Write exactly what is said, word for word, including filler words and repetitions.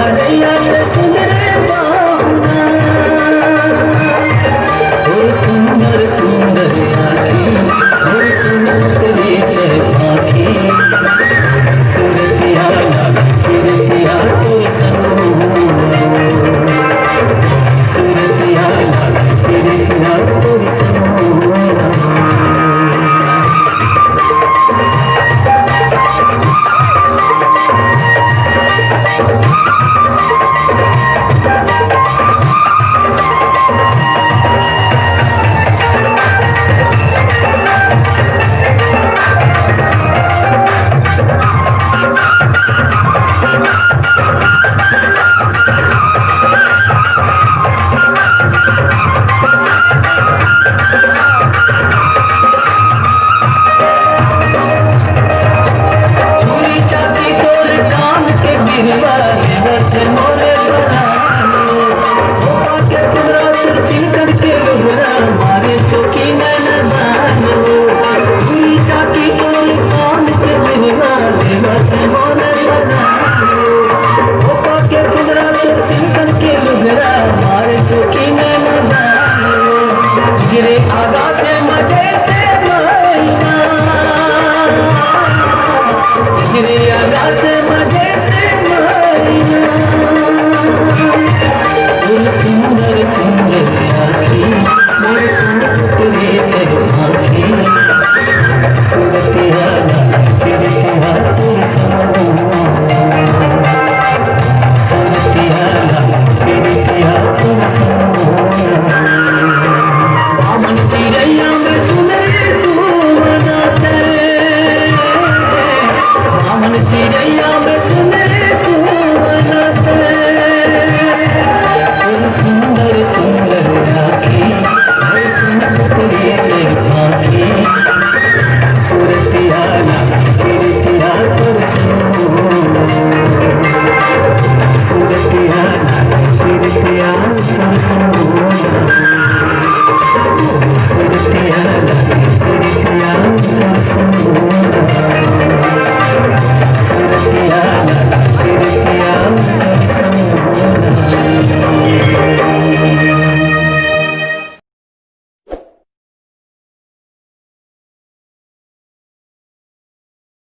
अरे यार सुन रे बाबा, ओ सुंदर सुंदर आँखी, ओ सुंदर आँखी, सुरतिया लागे पिरतिया तोर संग, सुरतिया लागे पिरतिया तोर संग। चूड़ी चांदी तोर कान के बिरवा, देवत मोरे परान। ओ पाके कुदरा तोर सिंकर के लुगरा, मारे चोखी नैना दान। चूड़ी चांदी तोर कान के बिरवा, देवत मोरे परान। ओ पाके कुदरा तोर सिंकर के लुगरा, मारे चोखी नैना दान। गिरे आकाश मजे से मैना, गिरे आकाश